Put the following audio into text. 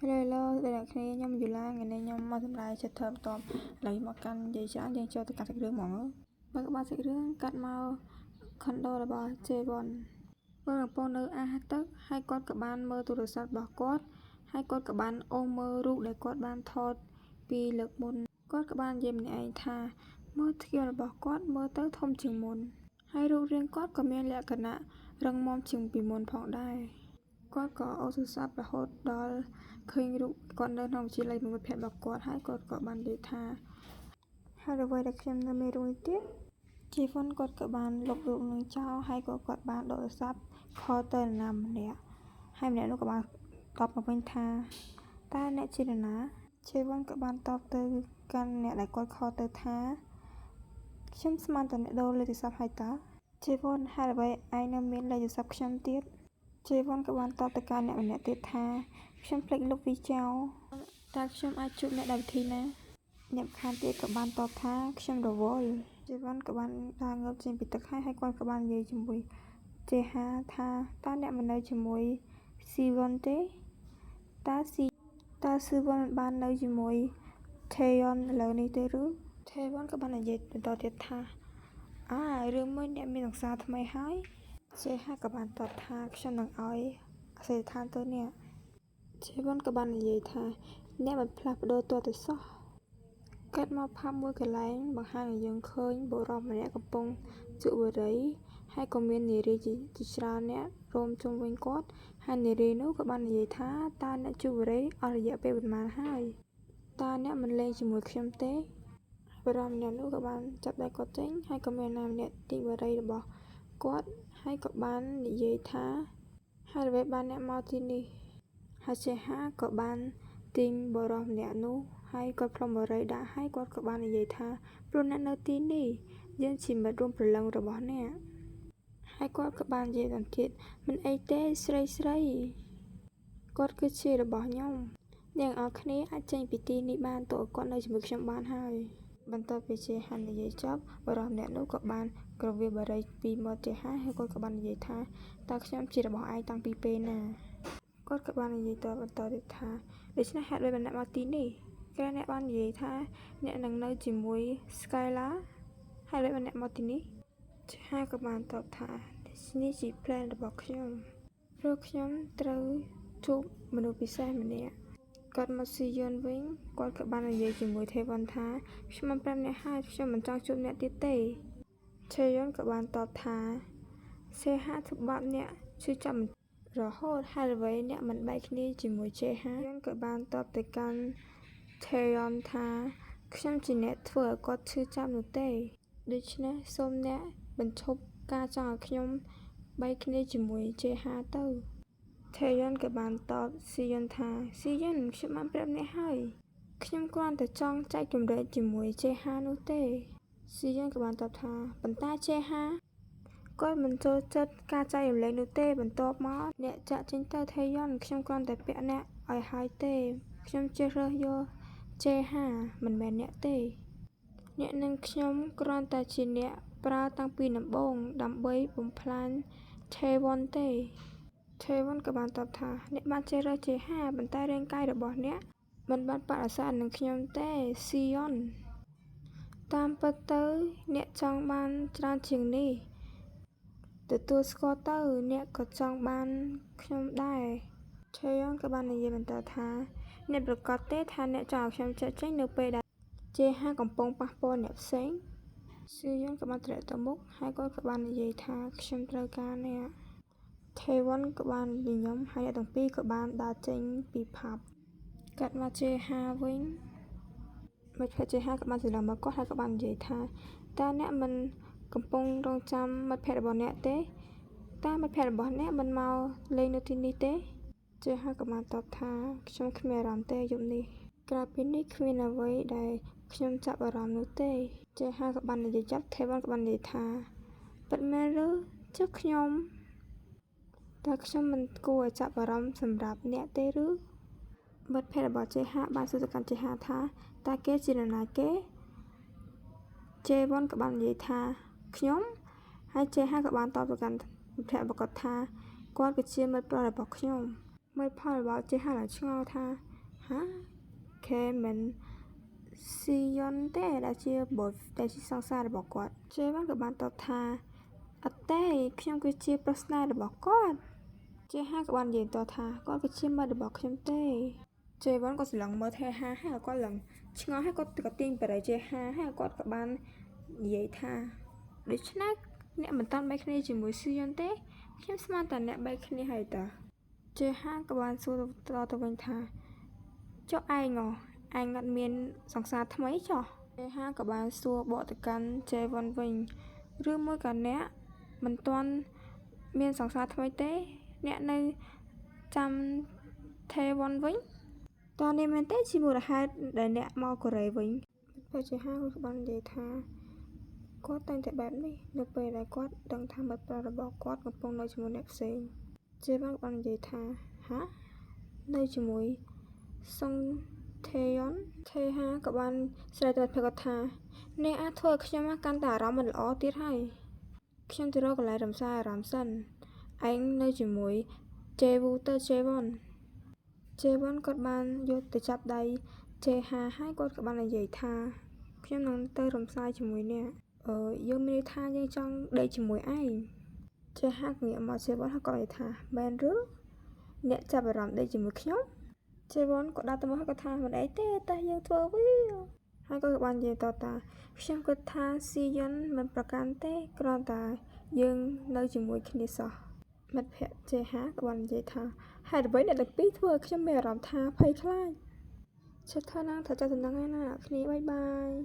Hello hello អ្នកគ្នាខ្ញុំយូឡាថ្ងៃនេះខ្ញុំមកសម្រាយចិត្តធ្វើបន្តឥឡូវមកកាន់និយាយច្រើនយើងចូលទៅកាត់សាច់រឿងហ្មងបើក្បាលសាច់រឿងកាត់មក condo របស់ J1 គាត់កំពុងនៅអាសទឹកហើយគាត់ក៏បានមើលទូរស័ព្ទរបស់គាត់ហើយគាត់ក៏បានអូសមើលរូបដែលគាត់បានថតពីលើកមុនគាត់ក៏បាននិយាយម្នាក់ឯងថាមើលធ្គាមរបស់គាត់មើលទៅធំជាងមុនហើយរូបរាងគាត់ក៏មានលក្ខណៈរឹងមាំជាងពីមុនផងដែរគាត់ក៏អូសទូរស័ព្ទរហូតដល់ឃើញរូបគាត់នៅក្នុងវិទ្យាល័យជាមួយមិត្តភក្តិរបស់គាត់ហើយគាត់ក៏បាននិយាយថាហើយអ្វីដែលខ្ញុំនៅមានរូបនេះទៀតជីវុនគាត់ក៏បានលុបរូបនឹងចោលហើយក៏គាត់បានដកទូរស័ព្ទ call ទៅនរណាម្នាក់ហើយម្នាក់នោះក៏បានតបមកវិញថាតើអ្នកជានរណាជីវុនក៏បានតបទៅកាន់អ្នកដែលគាត់ call ទៅថាខ្ញុំស្មានតែអ្នកដូរលេខទូរស័ព្ទហើយតើជីវុនហេតុអ្វីឯងនៅមានលេខទូរស័ព្ទខ្ញុំទៀតជីវុនក៏បានតបទៅកាន់អ្នកម្នាក់ទៀតថាខ្ញុំភ្លេចលុបវាចោលតើខ្ញុំអាចជួបអ្នកដោយវិធីណាអ្នកម្ខាងទៀតក៏បានតបថាខ្ញុំរវល់ជីវុនក៏បានដើរងើបចេញពីទឹកហើយហើយគាត់ក៏បាននិយាយជាមួយជេហាថាតើអ្នកមិននៅជាមួយស៊ីវុនទេតើស៊ីតើស៊ីវុនមិនបាននៅជាមួយថេយ៉ុនឥឡូវនេះទេឬថេវុនក៏បាននិយាយបន្តទៀតថាអារឿងមួយអ្នកមានសង្សារថ្មីហើយជេហាក៏បានតបថាខ្ញុំនឹងឲ្យអាសយដ្ឋានទៅអ្នកជេវុនក៏បាននិយាយថាអ្នកមិនផ្លាស់ប្ដូរទាល់តែសោះកាត់មក pub មួយកន្លែងបង្ហាញឲ្យយើងឃើញបុរសម្នាក់កំពុងជក់បារីហើយក៏មាននារីជាច្រើនអ្នករោមជុំវិញគាត់ហើយនារីនោះក៏បាននិយាយថាតើអ្នកជក់បារីអស់រយៈពេលប៉ុន្មានហើយតើអ្នកមិនលេងជាមួយខ្ញុំទេបុរសម្នាក់នោះក៏បានចាប់ដៃគាត់ចេញហើយក៏មាននរណាម្នាក់ទាញបារីរបស់គាត់ហើយក៏បាននិយាយថាហេតុអ្វីបានអ្នកមកទីនេះហើយចេហាក៏បានទាញបុរសម្នាក់នោះហើយគាត់ផ្លុំបារីដាក់ហើយគាត់ក៏បាននិយាយថាព្រោះអ្នកនៅទីនេះយើងជាមិត្តរួមព្រលឹងរបស់អ្នកហើយគាត់ក៏បាននិយាយបន្តទៀតមិនអីទេស្រីស្រីគាត់គឺជារបស់ខ្ញុំអ្នកទាំងអស់គ្នាអាចចេញពីទីនេះបានទោះគាត់នៅជាមួយខ្ញុំបានហើយបន្ទាប់ពីជេហាននិយាយចប់បុរសម្នាក់នោះក៏បានក្រវាបារីពីមាត់ជេហាហើយគាត់ក៏បាននិយាយថាតើខ្ញុំជារបស់ឯងតាំងពីពេលណាគាត់ក៏បាននិយាយតបន្តទៀតថាដូច្នេះហេតុអ្វីបានអ្នកមកទីនេះក្រែអ្នកបាននិយាយថាអ្នកនឹងនៅជាមួយ Skyla ហេតុអ្វីបានអ្នកមកទីនេះជេហាក៏បានតបថានេះជា plan របស់ខ្ញុំព្រោះខ្ញុំត្រូវជួបមនុស្សពិសេសម្នាក់គាត់មកស៊ីយុនវិញគាត់ក៏បាននិយាយជាមួយថេវ៉ាន់ថាខ្ញុំបានប្រាប់អ្នកហើយខ្ញុំមិនចង់ជួបអ្នកទៀតទេឆេយុនក៏បានតបថាសេហាធ្វើបាបអ្នកឈឺចាប់រហូតហេតុអ្វីអ្នកមិនបែកគ្នាជាមួយជេហាយុនក៏បានតបទៅកាន់ថេយ៉ុនថាខ្ញុំជាអ្នកធ្វើឲ្យគាត់ឈឺចាប់នោះទេដូច្នេះសូមអ្នកបញ្ឈប់ការចង់ឲ្យខ្ញុំបែកគ្នាជាមួយជេហាទៅថេយុនក៏បានតបស៊ីយុនថាស៊ីយុនខ្ញុំបានប្រាប់អ្នកហើយខ្ញុំគ្រាន់តែចង់ចែករំលែកជាមួយជេហានោះទេស៊ីយុនក៏បានតបថាប៉ុន្តែជេហាគាត់មិនចូលចិត្តការចែករំលែកនោះទេបន្ទាប់មកអ្នកចាក់ចេញទៅថេយុនខ្ញុំគ្រាន់តែពាក់អ្នកឲ្យហើយទេខ្ញុំជ្រើសរើសយកជេហាមិនមែនអ្នកទេអ្នកនិងខ្ញុំគ្រាន់តែជាអ្នកប្រើតាំងពីដំបូងដើម្បីបំផ្លាញថេវ៉ុនទេថេវ៉ុនក៏បានតបថាអ្នកបានជ្រើសរើសជេហាប៉ុន្តែរាងកាយរបស់អ្នកមិនបានបដិសេធនឹងខ្ញុំទេស៊ីយ៉ុនតាមពិតទៅអ្នកចង់បានច្រើនជាងនេះទទួលស្គាល់ទៅអ្នកក៏ចង់បានខ្ញុំដែរឆេយ៉ុនក៏បាននិយាយបន្តថាអ្នកប្រកាសទេថាអ្នកចង់ឲ្យខ្ញុំចាកចេញនៅពេលដែលជេហាកំពុងប៉ះពាល់អ្នកផ្សេងស៊ឺយ៉ុនក៏បានធ្លាក់ទៅមុខហើយគាត់ក៏បាននិយាយថាខ្ញុំត្រូវការអ្នកថេវ៉ុនក៏បានញញឹមហើយអ្នកទាំងពីរក៏បានដើរចេញពី pub កាត់មកជេហាវិញមិត្តភក្តិជេហាក៏បានសម្លឹងមកគាត់ហើយក៏បាននិយាយថាតើអ្នកមិនកំពុងរងចាំមិត្តភក្តិរបស់អ្នកទេតើមិត្តភក្តិរបស់អ្នកមិនមកលេងនៅទីនេះទេជេហាក៏បានតបថាខ្ញុំគ្មានអារម្មណ៍ទេយប់នេះក្រៅពីនេះគ្មានអ្វីដែលខ្ញុំចាប់អារម្មណ៍នោះទេជេហាក៏បាននិយាយចាប់ថេវ៉ាន់ក៏បាននិយាយថាពិតមែនឬចុះខ្ញុំតើខ្ញុំមិនគួរឲ្យចាប់អារម្មណ៍សម្រាប់អ្នកទេឬមិត្តភក្តិរបស់ជេហាបានសួរទៅកាន់ជេហាថាតើគេជានរណាគេជេវ៉ុនក៏បាននិយាយថាខ្ញុំហើយជេហាក៏បានតបទៅកាន់មិត្តភក្តិរបស់គាត់ថាគាត់គឺជាមិត្តប្រុសរបស់ខ្ញុំមិត្តផលរបស់ជេហាឡើងឆ្ងល់ថា ហាគេមិនស៊ីយុនទេដែលជា boy ដែលជាសង្សាររបស់គាត់ជេវ៉ាន់ក៏បានតបថាអត់ទេខ្ញុំគឺជាប្រុសស្នេហ៍របស់គាត់ជេហាក៏បាននិយាយតថាគាត់គឺជាមិត្តរបស់ខ្ញុំទេជេវ៉ាន់ក៏សម្លឹងមើលថេហាហើយគាត់ឡើងឆ្ងល់ហើយគាត់ក៏ទាញបរិយជេហាហើយគាត់ក៏បាននិយាយថាដូច្នេះអ្នកមិនតាន់បែកគ្នាជាមួយស៊ីយុនទេខ្ញុំស្មានតែអ្នកបែកគ្នាហើយតាជេហាក៏បានសួរតទៅវិញថាចុះឯងហ៎ឯងអត់មានសង្សារថ្មីចុះជេហាក៏បានសួរបកទៅកាន់ជេវ៉ុនវិញឬមួយក៏អ្នកមិនទាន់មានសង្សារថ្មីទេអ្នកនៅចាំថេវ៉ុនវិញតើនេះមែនទេជាមូលហេតុដែលអ្នកមកកូរ៉េវិញពេលជេហាក៏បាននិយាយថាគាត់តែងតែបែបនេះនៅពេលដែលគាត់ដឹងថាមិត្តប្រុសរបស់គាត់កំពុងនៅជាមួយអ្នកផ្សេងជេវ៉ាន់ក៏បាននិយាយថាហានៅជាមួយសុងថេយុនថេហាក៏បានស្រែកទៅមិត្តភក្តិគាត់ថាអ្នកអាចធ្វើឲ្យខ្ញុំកាន់តែអារម្មណ៍មិនល្អទៀតហើយខ្ញុំទៅរកកន្លែងរំសាយអារម្មណ៍សិនឯងនៅជាមួយជេវូទៅជេវ៉ុនជេវ៉ុនគាត់បានយកទៅចាប់ដៃជេហាហើយគាត់ក៏បាននិយាយថាខ្ញុំនឹងទៅរំសាយជាមួយអ្នកអឺយើងមានន័យថាយើងចង់ដេកជាមួយឯងជេហាក៏ងាកមកជេវ៉ុនហើយគាត់និយាយថាមែនឬអ្នកចាប់អារម្មណ៍ដេកជាមួយខ្ញុំជេវ៉ុនក៏ដើរទៅមកហើយគាត់ថាមិនអីទេតែយើងធ្វើវាហើយគាត់ក៏បាននិយាយតតាខ្ញុំគិតថាស៊ីយុនមិនប្រកាន់ទេគ្រាន់តែយើងនៅជាមួយគ្នាសោះមិត្តភក្តិជេហាក៏បាននិយាយថាហេតុអ្វីអ្នកទាំងពីរធ្វើឲ្យខ្ញុំមានអារម្មណ៍ថាភ័យខ្លាចឆិតថាណាថាចាស់តំណឹងឯណាអ្នកគ្នាbye bye.